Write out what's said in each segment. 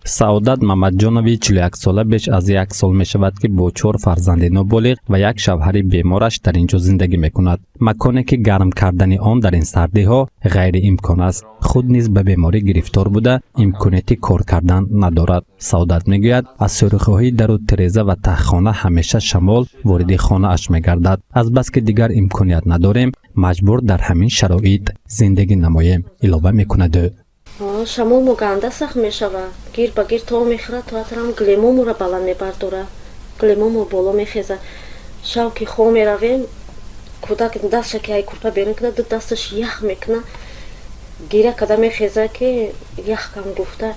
Саодат Мамадҷонови 41-сола беш аз як сол мешавад, ки бо чор фарзанди ноболиғ ва як шавҳари бемораш дар ин ҷо зиндагӣ мекунад. Маконе, ки гарм кардани он дар ин сардиҳо ғайриимкон аст. Худ низ ба беморӣ гирифтор буда, имконияти кор кардан надорад. Саодат мегӯяд, аз сӯрохиҳои дару тиреза ва таҳхона ҳамеша шамол вориди хонааш мегардад. Азбаски дигар имконият надорем, маҷбур дар ҳамин шароит зиндагӣ намоем, илова мекунад ӯ. Шамол мо ганда сахт мешавад, гир ба гир то мехӯрад, то атрам гилемоморо баланд мебардорад, гилемомо боло мехезад. Шав ки хоб меравем, кӯдак дастша ки ай курпа берун кунад, ду дасташ ях мекунад, гиря када мехезад, ки ях кам гуфта.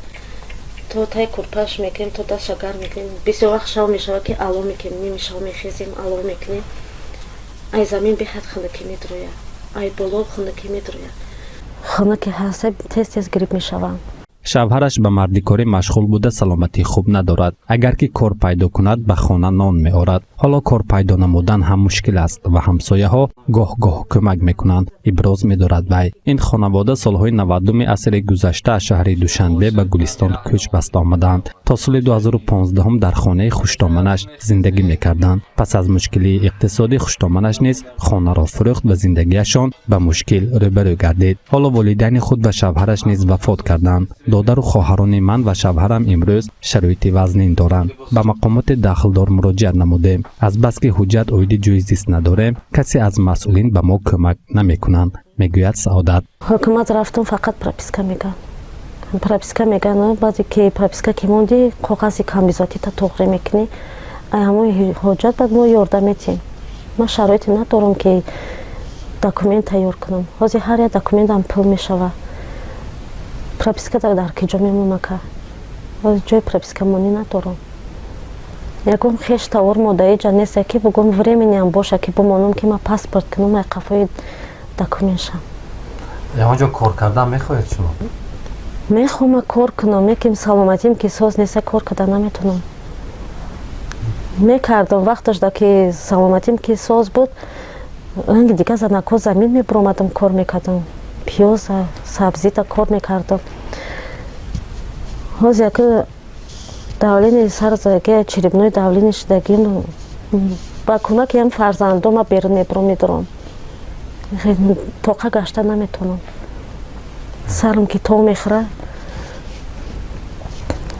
То тай курпааш мекунем, то дастша гарм мекунем. Бисёр вақт шав мешавад, ки алов мекунем. Ними шав мехезем, алов мекунем. Ай замин беҳад хунукӣ медрояд, ай боло хунукӣ медрояд. Хунуки ҳаста, тез тез грипп мешавам. Шавҳараш ба мардикорӣ машғул буда, саломатии хуб надорад. Агар ки кор пайдо кунад, ба хона нон меорад. Ҳоло кор пайдо намудан ҳам мушкил аст ва ҳамсояҳо гоҳ-гоҳ кӯмак мекунанд, иброз медорад вай. Ин хонавода солҳои 90-уми асри гузашта аз шаҳри Душанбе ба Гулистон кӯч баста омадаанд. То соли 2015 дар хонаи хуштоманаш зиндагӣ мекарданд. Пас аз мушкилии иқтисодӣ хуштоманаш низ хонаро фурӯхт ва зиндагиашон ба мушкил рӯбарӯ гардид. Ҳоло волидайни худ ва шавҳараш низ вафот карданд. Додару хоҳарони ман ва шавҳарам имрӯз шароити вазнин доранд. Ба мақомоти дахлдор муроҷиат намудем. Азбаски ҳуҷҷат оиди ҷои зист надорем, касе аз масъулин ба мо кӯмак намекунанд, мегӯяд Саодат. Ҳукумат рафтум, фақат прописка мегӯянд, прописка мегӯянд. Баъде ки прописка ки монди, коғази камбизоатита туғрӣ мекунӣ, ай ҳамои ҳуҷҷат баъд мо ёрдам метиҳем. Ман шароите надорам, ки документ тайёр кунам. Ҳозир ҳар як документам пул мешавад. Прописка дар ки ҷо мемонака? Ҷои пропискамонӣ надорам. Ягон хеш тавор модаиҷа нест, ки бугум временный ам боша, ки бимонам, ки ман паспорт кунам, ай қафои документшам. Ягон ҷо кор кардан мехоҳед шумо? Мехоҳам кор кунам, лекин саломатим ки соз нест, кор карда наметавонам. Мекардам вақташда, ки саломатим ки соз буд, ранги дига занако замин мебуромадам, кор мекардам, пиёза, сабзита кор мекардам. Ҳозир яка давление сар заги, черепное давление шудагим. Ба кӯмаки ҳам фарзандома берун мебурам, медурам, тоқа гашта наметавонам. Сарам ки то мехӯра.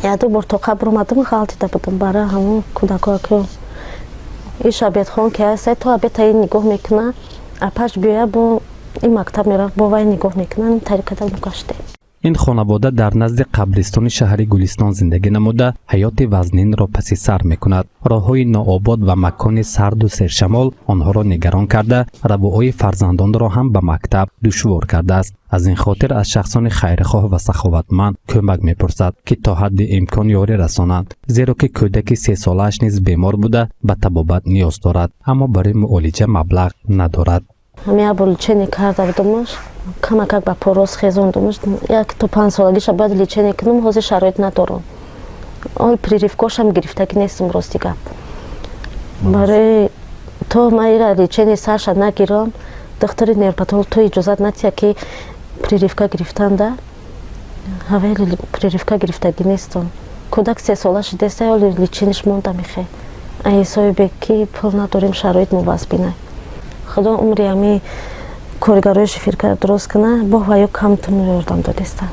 Яду бор тоқа буромадам, ғалтида будам. Барои ҳамон кӯдакоа ки иш обедхон ки ҳаста, то обеда ин нигоҳ мекуна, апаш биёя, бо ин мактаб мерафт, бо вай нигоҳ мекунам, тариқада гаштем. Ин хонавода дар назди қабристони шаҳри Гулистон зиндагӣ намуда, ҳаёти вазнинро паси сар мекунад. Роҳҳои нообод ва макони сарду сершамол онҳоро нигарон карда, равоаи фарзандонро ҳам ба мактаб душвор кардааст. Аз ин хотир аз шахсони хайрхоҳ ва саховатманд кӯмак мепурсад, ки то ҳадди имкон ёрӣ расонанд, зеро ки кӯдаки 3-солааш низ бемор буда, ба табобат ниёз дорад, аммо барои муолиҷа маблағ надорад. Ҳамин як бор лечение карда будумаш, камакак ба по рост хезондумаш. Як то 5-солагиша бояд лечение кунам, ҳозир шароит надорам. Ол прививка ошам гирифтагӣ нестам. Рости гап, барои то ман ира лечение сарша нагирам, духтури невропатолог то иҷозат натиҳа, ки прививка гирифтанда, ҳавай прививка гирифтагӣ нестам. Кӯдак 3-сола шудеста, оли лечение ш монда мехе. Ай соҳибе ки пул надорем, шароит мувазбина. Худо умри ҳами коргарои шифирка дуруст куна, бо ваё камтун ёрдам додестанд.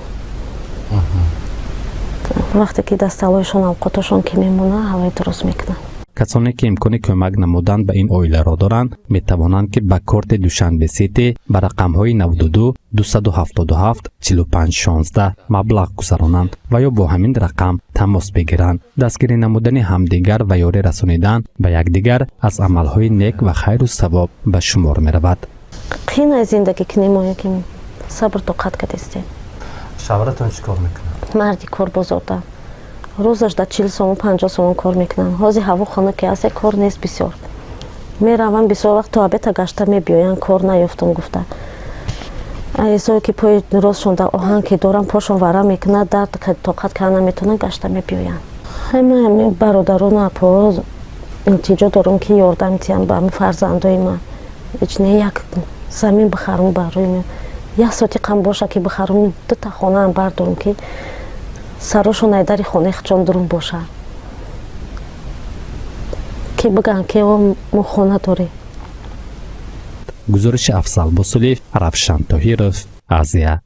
Вақте ки дасталоишон, авқотошон ки мемона, ҳавай дуруст мекунанд. Касоне ки имкони кӯмак намудан ба ин оиларо доранд, метавонанд, ки ба корти Душанбе Сити ба рақамҳои 92 277 45 16 маблағ гузаронанд ва ё бо ҳамин рақам тамос бигиранд. Дастгирӣ намудани ҳамдигар ва ёрӣ расонидан ба якдигар аз амалҳои нек ва хайру савоб ба шумор меравад. Қинай зиндагӣ кунем, мо ки сабр тоқат кардистем. Шавҳаратон чӣ кор мекунад? Марди кор бозорда, рӯзаш да 40 сомон, 50 сомон кор мекунанд. Ҳозир ҳаво хунук ки аст, кор нест бисёр. Меравам, бисёр вақт то обеда гашта мебиёянд, кор наёфтам гуфта. Ҳисобе ки пои ростшон дар оҳан ки дорам, пошон варам мекунад, дард тоқат карда наметавонанд, гашта мебиёянд. Ҳама бародарону апоҳо илтиҷо дорам, ки ёрдам диҳанд ба ҳами фарзандои ман. Ҳеҷ не, як замин бихарам, барои як сотиқам боша, ки бихарам, дута хонаам бардорам, ки Сарошон ай дари хонаи худшон дурун бошад, ки бигӯянд, ки мо хона дорем. Гузориши Афзал Босулиев, Равшан Тоҳиров, Азия.